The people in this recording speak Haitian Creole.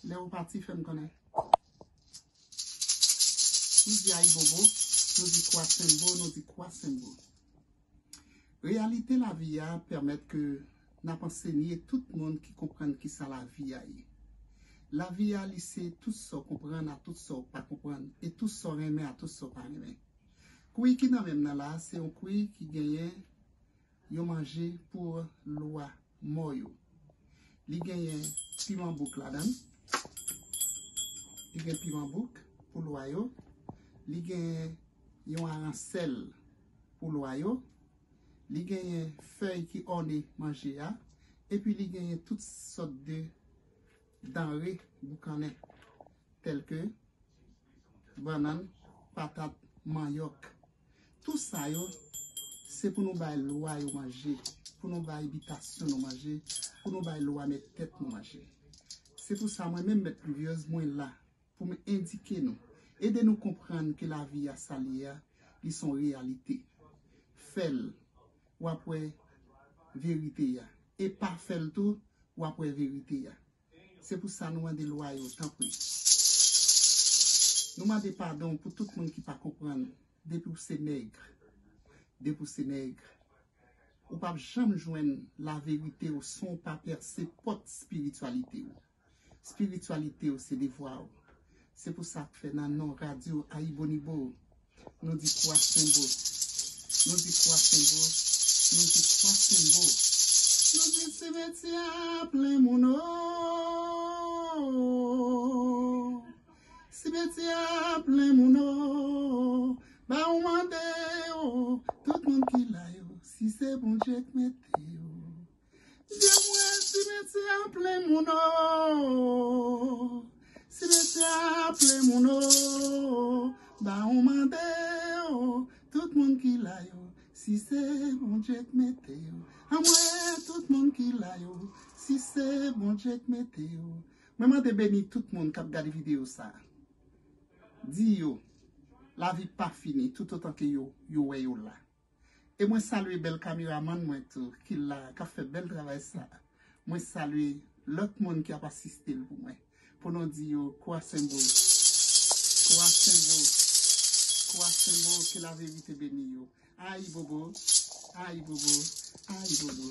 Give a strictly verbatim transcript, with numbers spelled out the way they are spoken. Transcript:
Lè ou pati, fè m konnen. Nou di ayibobo, nou di kwasenbo, nou di kwasenbo. Reyalite lavi a pèmèt ke n ap ansenye tout moun ki konprann kisa lavi a ye. Lavi a, li se tout sa w konprann a tout sa w pa konprann, e tout sa w renmen a tout sa w pa renmen. Kwi ki nan men m nan la, se yon kwi ki genyen yon manje pou lwa mò yo. Li genyen piman bouk ladan l. Li gen piman bouk pou lwa yo. Li gen yon aransèl pou lwa yo. Li genyen fèy ki òne manje a. Epi li genyen tout sòt de danre boukannen, tèlke bannann, patat, manyòk. Tout sa yo, se pou nou bay lwa yo manje, pou nou bay bitasyon nou manje, pou nou bay lwa mèt tèt nou manje. Se pou sa mwen menm, Mèt Pluviose, mwen la pou m endike nou, ede nou konprann ke lavi a, sa l ye a, li se yon reyalite. Fè l, w ap wè verite a. E pa fè l tou, w ap wè verite a. Se pou sa nou mande lwa yo, tanpri. Nou mande padon pou tout moun ki pa konprann. Depi w se nèg, depi w se nèg, ou p ap janm jwenn laverite w san w pa pèse pòt espirityalite w. Espirityalite w se devwa w. Se pou sa k fè nan non radyo Ayibonibo, nou di kwasenbo, nou di kwasenbo, nou di kwasenbo. Nou di simetyè a plen moun o. Simetyè a plen moun o. Ba ou mande o, tout moun ki la yo, si se Bondye k mete yo. Dye mwen, simetyè a plen moun o. Simetyè a plen moun o. Ba ou mande o, tout moun ki la yo, si se Bondye k mete yo. Anmwe, tout moun ki la yo, si se Bondye k mete yo. Mwen mande beni tout moun k ap gade videyo sa a. Di yo, lavi pa fini toutotan ke yo, yo wè yo la. E mwen salye bèl kameramann mwen tou, ki la, k ap fè bèl travay sa. Mwen salye lòt moun ki ap asiste l pou mwen. Pou nou di yo, kwasenbo, kwasenbo, kwasenbo, ke laverite beni yo. Ayibobo, ayibobo, ayibobo.